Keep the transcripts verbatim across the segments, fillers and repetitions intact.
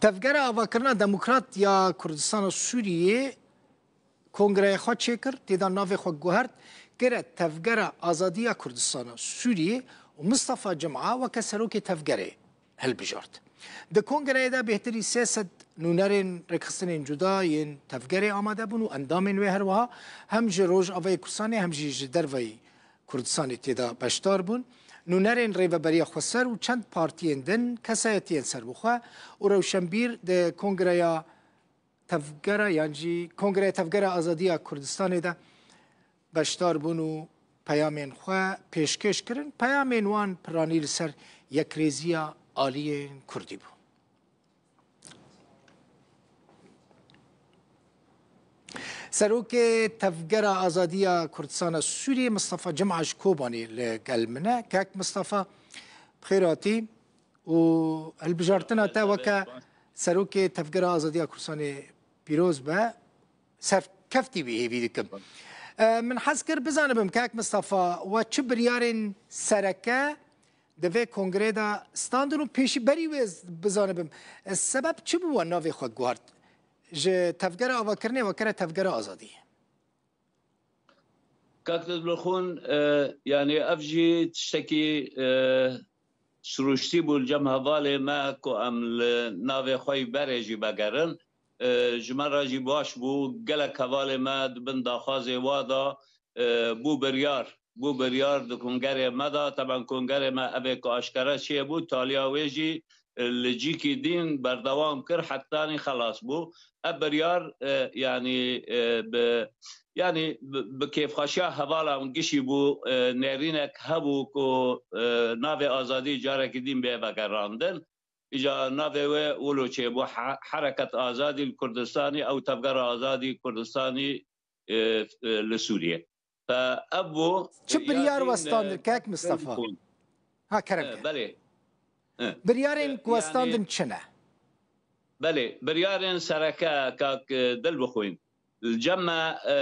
Tevgera Avakirina Demokrat ya Kurdistana Sûriyê kongreya xwe çêkir, tê de navê xwe guhert, kire Tevgera Azadiya Kurdistana Sûriyê û Mistefa Cima weke serokê tevgerê hilbijart. Di kongreyê de bêhtirî sê sed nûnerên rêkxistinên cuda yên tevgerê amade bûn û endamên wê her wiha hem ji Rojavayê Kurdistanê hem jî ji derveyî Kurdistanê tê de beşdar bûn. Nûnerên Rêveberiya Xweser û çend partiyên din, kesayetiyên serbixwe û rewşenbîr di Kongreya Tevgera yan jî Kongreya Tevgera Azadiya Kurdistanê de beşdar bûn û peyamên xwe pêşkêş kirin. Peyamên wan piranî li ser yekrêziya aliyên Kurdî bû. Serokê Tevgera Azadiya Kurdistana Sûriyê Mistefa Cima ji Kobanê li gel min e. Kek Mistefa, bi xêr hatî û hilbijartina te weke Serokê Tevgera Azadiya Kurdistanê pîroz be. Serkeftî wî hêvî dikim. E, min hez kir bizanibim, Kek Mistefa, we çi biryarên sereke di vê kongreyê de standin û pêşî berî wê ez bizanibim, e, sebeb çi bû we navê xwe guhart? Ji Tevgera Avakirinê we kire Tevgera Azadiyê. Kak Dilbixwîn, e, yanî ev jî tiştekî, e, sirûştî bû li cem hevalê me ku em li navê xwe yî berê jî vegerin. E, ji me re jî baş bû. Gelek hevalê me di bin daxwazê wa de, e, bû biryar. Bû biryar di kongerê me de. Teben kongerê me evê ku aşkere çêbû, taliya wê jî, e, li cîkî dîn berdewam kir, hetanî xelas bû. Ev biryar, e, yanî, e, bi, yanî bi, bi kêfxweşiya hevalan gişî bû, e, nêrînek hebû ku, e, navê azadî carekî dîn bê vegerandin. Îca navê wê wilo çêbû, He-, Hereket Azadî li Kurdistanî, ew Tevgera Azadî Kurdistanî, e, e, li Sûriyê. Fe ev bû, Çi ya biryar din, westandin, e, Kek Mistefa? Ha, kerem E, ke. Belê. E, Biryarên e, ku westandin yani, çi ne? Belê, biryarên sereke, Kak, e, Dilbixwîn. Li cem me, e,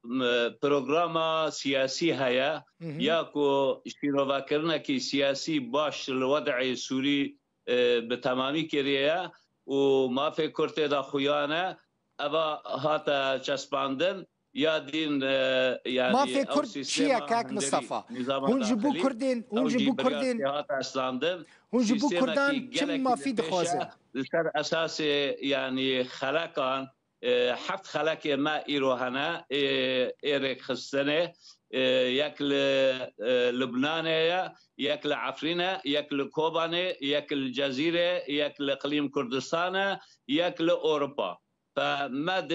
m-, programa siyasî heye, Hı hı. ya ku şîrovekirinekî siyasî baş li wed'ê Sûrî, e, bi temamî kiriye û mafê Kurd tê de xuya ne. Eva hate çespandin, ya din, e, yani Mafê ew Kurd çi ye, sîstema Kek hundirî, Mistefa? nîzama Hûn ji bo daxilî, Kurdên, hûn ew ji jî bo biryar Kurdên, tê hate estandin. hûn ji bo Sîstemekî Kurdan çi gelekî mafî li pêş e, dixwazin? Li ser esasê, yani xelekan, e, heft xelekê me îro hene, ê, ê rêkxistinê, e, yek li, e, Lubnanê ye, yek li Efrîn e, yek li Kobanê, yek li Cezîrê, yek li Iqlîm Kurdistan e, yek li Ewropa. Fe me di,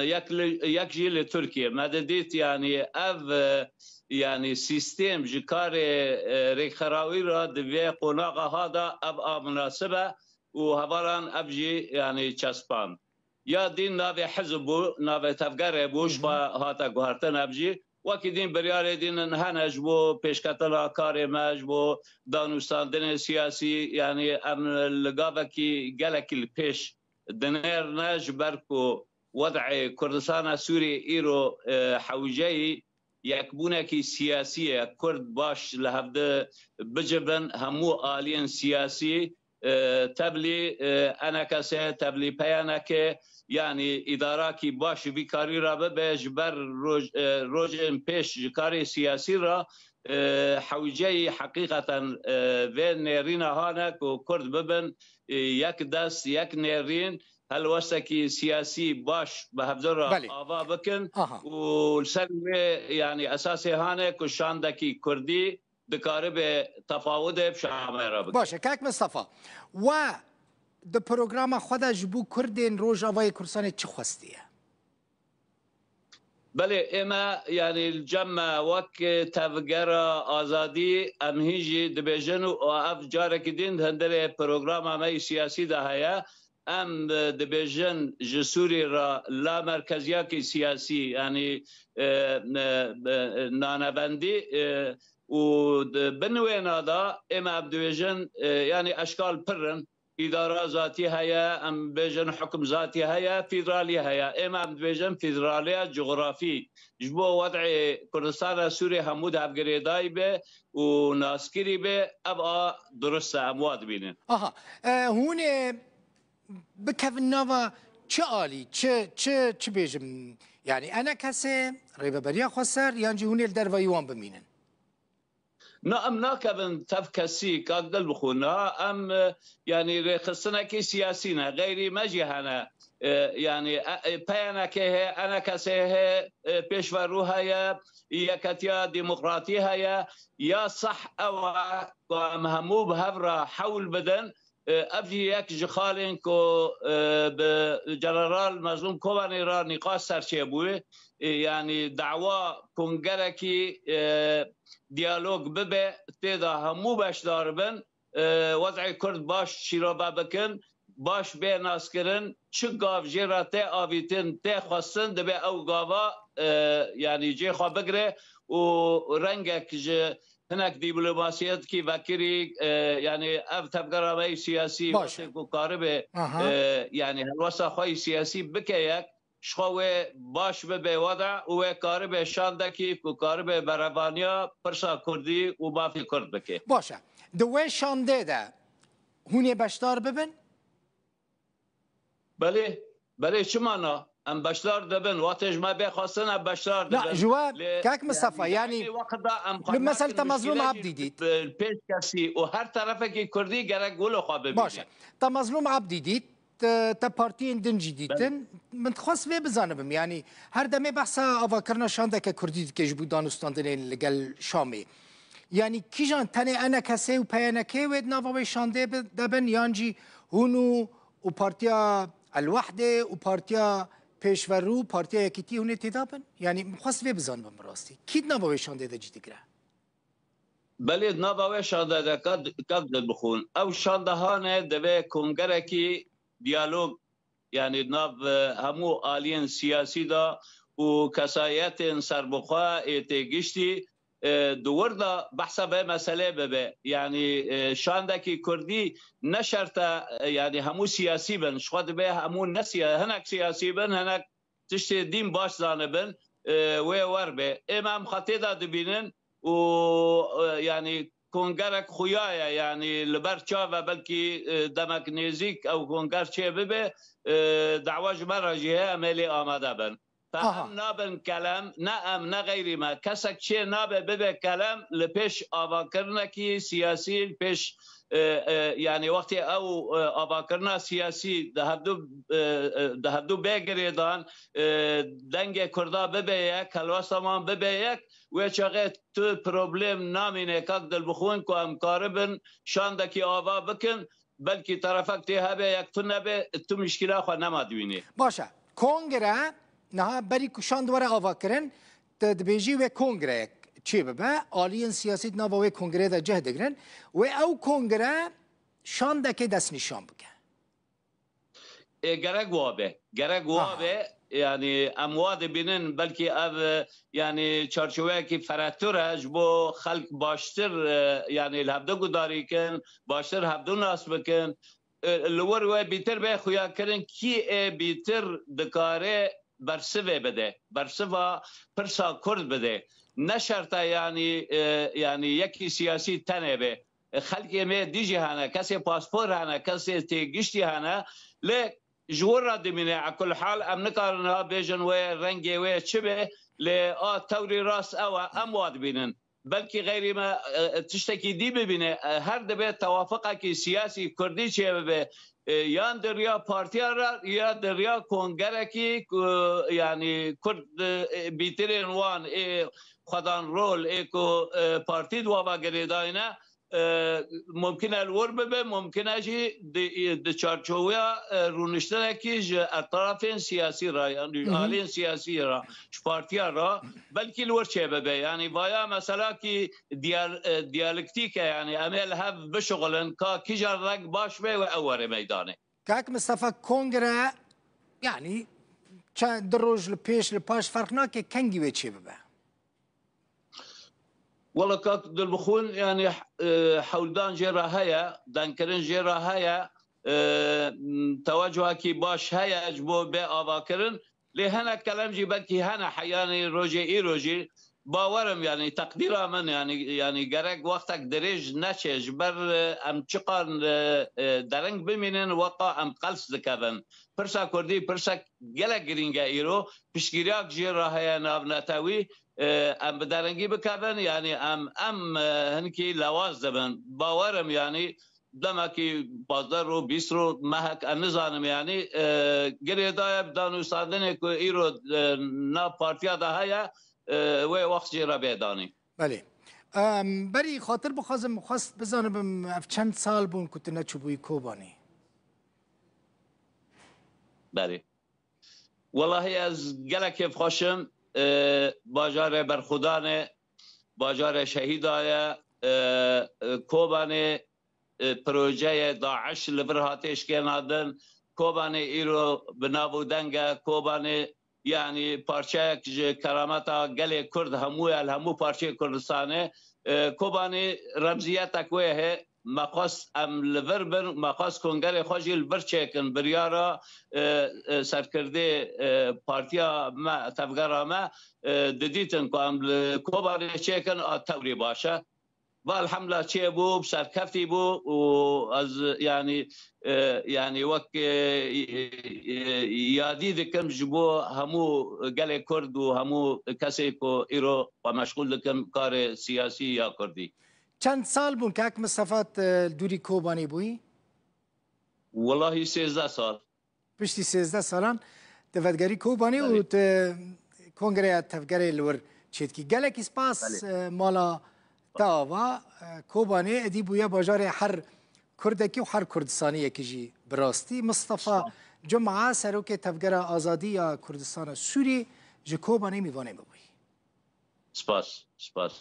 yek li, yek jî li Tirkiye. Me didît, yanî ev, e, yanî sîstem ji karê, e, rêkxerawî re di vê qonaxa ha de ev a minasib e û hevalan ev jî, yanî çespand. Ya din navê hizb bû, navê tevgerê bû, Hı hı. ji xwe hate guhertin ev jî. Wekî din biryarê din hene ji bo pêşketina karê me, ji bo danûstandinê siyasî, yanî em li gavekî gelekî li pêş dinêrne, ji ber ku wed'ê Kurdistana Sûriyê îro, e, hewceyî yekbûnekî siyasî ye. Kurd baş li hevdi bicivin, hemû aliyên siyasî, e, tevlî, e, enekese, tevlî peyaneke, yanî îdarakî baş vî karî re bibe, ji ber roj-, e, rojên pêş ji karê siyasî re, e, hewceyî heqîqeten, e, vê nêrîna hane ku Kurd bibin, e, yek dest, yek nêrîn, helwestekî siyasî baş bi hevdû re Belê. ava bikin Aha. û li ser wê, yanî esasê hane ku şandekî Kurdî dikaribe tefawidê bi şamê re bike. Baş e, Kak Mistefa, we di programa xwe de ji bo Kurdên Rojavayê Kurdistanê çi xwestiye? Belê, ême, yanî li cem me wek tevgera azadî, em hîn jî dibêjin û ev carekî din di hundirê programa me yî siyasî de heye. Em, e, dibêjin ji Sûrî re la merkeziyakî siyasî, yanî, e, e, e, nanevendî, e, û di bin wêna de ême em dibêjin, e, yanî eşkal pir in. Îdara zatî heye, em bêjin hukum zatî heye, fîdralî heye. Ême em dibêjin fîdraliya cografî ji bo wed'ê Kurdistana Sûriyê hemû de hevgirêdayî be û naskirî be, ev a durist e, em wa dibînin. Aha. E, hûn ê bikevin nava çi alî, çi, çi, çi bêjim? Yanî E N K S, Rêveberiya Xweser, yan jî hûn ê li dervayî wan bimînin? Na, em nakevin tev kesî, kak Dilbixwîn. Niha em, e, yanî rêxistinekî siyasî ne, xeyrî me jî hene. E, yanî, e, e, P Y N K heye, E N K S heye, e, Pêşverû heye, Yeketiya Demokratî heye. Ya seh ew e ku em hemû bi hev re hewl bidin. E, ev jî yek ji xalên ku, e, bi General Mezlûm Kobanê re nîqaş serçê bûye. E, yanî dawa kongerekî, e, diyalog bibe, tê de hemû beşdar bin, e, wez'ê Kurd baş şîrove bikin, baş bê naskirin, çi gav jê re tê avîtin, tê xwestin, dibe ew gava, e, yanî cê xwe bigire û rengek ji hinek dîplomasiyekî vekirî, e, yanî ev tevgera me yê siyasî Baş e. wextê ku karibe, Aha. e, yanî helwesta xwe yê siyasî bike yek, ji xwe wê baş bibe weda û wê karibe şandekî ku karibe berevaniya pirsa kurdî û mafê kurd bike. Baş e. Di wê şandê de hûn ê beşdar bibin? Belê, belê, çima na? Em beşdar dibin. Wextê ji me bê xwestin, em beşdar dibin. Na, ji we, Lê, kak Mistefa, yanî, yanî, hemî wexta em li mesel xwe te Mezlûm muşkîlekî Abdî dît. bi pêş kesî û her terefekî kurdî gerek wilo xwe bibîne. Baş e. Te Mezlûm Abdî dît, te, te partiyên din jî dîtin. Belê. Min dixwest vê bizanibim, yanî her demê behsa avakirina şandeke kurdî dike ji bo danûstandinên li gel Şamê. Yanî kîjan tenê E N K S û P Y N K wê di nava wê şandê bi-, de bin, yan jî hûn û û Partiya El-Wehdê û Partiya Pêşverû, Partiya Yekîtî hûn ê têda bin? Yanî min xwest vê bizanibim bi rastî. Kî di nava wê şandê de cî digire? Belê, di nava wê şandê de ka, ka Dilbixwîn. Ew şandehan e, divê kongerekî diyalog, yanî nav, e, hemû aliyên siyasî de û kesayetên serbixwe ê têgiştî, e, di wir de behsa vê meselê bibe. Yanî, e, şandekî kurdî ne şert e, e, yanî hemû siyasî bin. Ji xwe dibe hemû ne siya-, hinek siyasî bin, hinek tiştê dîn baş zanibin, e, wê wer be. Ê me em xetê de dibînin û, e, yanî kongerek xuya ye, yanî li ber çav e, belkî, e, demek nêzîk ew konger çê bibe, e, dawa ji me re jî heye, em ê lê amade bin. Fe Aha. em nabin kelem, ne em, ne xeyrî me. Kesek çê nabe bibe kelem, li pêş avakirinekî siyasî, li pêş, e, e, yanî wextê ew, e, avakirina siyasî di hevdu, e, e, di hevdu bê girêdan, e, dengê Kurda bibe yek, helwesta wan bibe yek, wê çaxê tu problem namîne, kak Dilbixwîn, ku em karibin şandekî ava bikin, belkî terefek tê hebe, yek tune be, tu mişkila xwe nema dibînî. Baş e. Kongre, niha berî ku şand were avakirin, tu dibêjî wê kongreyek çê bibe, aliyên siyasî di nava wê kongreyê de cih digirin, wê ew kongre şandekê destnîşan bike. Ê, gerek wa be. Gerek wa Aha. be. Yanî em wa dibînin, belkî ev, e, yanî çarçoveyekî ferehtir e, ji bo xelk baştir, e, yanî li hevdu gudarî kin, baştir hevdu nas bikin. E, li wir wê bîtir bê xuyakirin, kî ê bîtir dikare bersivê bide, bersiva pirsa kurd bide. Ne şert e yanî, e, yanî yekî siyasî tenê be. E, xelkê me dî jî hene, kesê paspor hene, kesê têgiştî hene. Lê ji wir re dimîne, ekulhal em nikarin niha bêjin wê rengê wê çi be, lê a tewrî rast ew e, em wa dibînin. Belkî xeyrî me, e, e, tiştekî dî bibîne, e, her dibe tewafiqekî siyasî kurdî çêbibe, e, yan di riya partiya re, ya di riya kongerekî ku, yanî kurd, e, bîtirên wan ê xwedan rol ê ku, e, partî di wa ve girêdayî ne, e, mumkin e li wir bibe, mumkin e jî di, di çarçoveya, e, rûniştinekî ji etrafên siyasî re, yanî Hı hı. aliyên siyasî re, ji partiya re, belkî li wir çêbibe. Yanî vaya meselakî diyal-, e, diyalektîk e, yanî em ê li hev bişuxulin, ka kîjan reng baş be û ew were meydanê. Kak Mistefa, kongre, yanî çend, du roj li pêş, li paş ferq nake, kengî wê çêbibe? Wela kak Dilbixwîn, yanî, e, hewldan jê re heye, dengkirin jê re heye, e, m, tewecuhekî baş heye ji bo bê avakirin. Lê hinek kelem jî belkî hene, heyanî rojê îro jî, Bawer im, yanî teqdîra min, yanî, yanî gerek wextek dirêj neçe, ji ber, e, em çiqan, e, e, dereng bimînin, weqa em qels dikevin. Pirsa Kurdî pirsek gelek girîng e îro, piştgiriyak jê re heye navnetewî, e, em bi derengî bikevin, yanî em, em, e, hinkî lewaz dibin. Bawer im, yanî demekî pazdeh ro, bîst ro, mehek, ez nizanim, yanî, e, girêdayî bi danûstandinê ku îro, e, nav partiya de heye, e, wê wext jê re bê danî. Belê. Em, berî xatir bixwazim, xwest bizanibim, ev çend sal bûn ku tu neçûbûyî Kobanê? Belê. Welahî ez gelek kêfxweş im. E, bajarê berxwedan e, bajarê şehîda ye. E, e, Kobanê, e, projeyê DAIŞ li vir hate şikênandin. Kobanê îro bi nav û deng e. Kobanê, yanî, parçeyek ji kerameta gelê Kurd hemû ye, li hemû parçeyê Kurdistanê. E, Kobanê remziyetek wê heye. Me xwest em li vir bin, me xwest kongerê xwe jî li vir çêkin. Biryara, e, e, serkirdê, e, partiya me, tevgera me, e, didîtin ku em li Kobanê çêkin, a tewrî baş e. Va elhemdulillah çêbû, bi serkeftî bû û ez, yanî, e, yanî wek, e, e, e, yadî dikim ji bo hemû gelê Kurd û hemû kesê ku îro xwe meşxûl dikin karê siyasî ya Kurdî. Çend sal bûn kak Mistefa tu li dûrî Kobanê bûyî? Welahî sêzdeh sal. Piştî sêzdeh salan tu vedigerî Kobanê û Belê. tu kongreya tevgerê li wir çêdikî. Gelekî spas, Belê. e, mala te ava, e, Kobanê êdî bûye bajarê her Kurdekî û her Kurdistaniyekî jî bi rastî. Mistefa Spas. Cuma, serokê Tevgera Azadî ya Kurdistana Sûrî ji Kobanê mîvanê me bûyî. Spas, spas.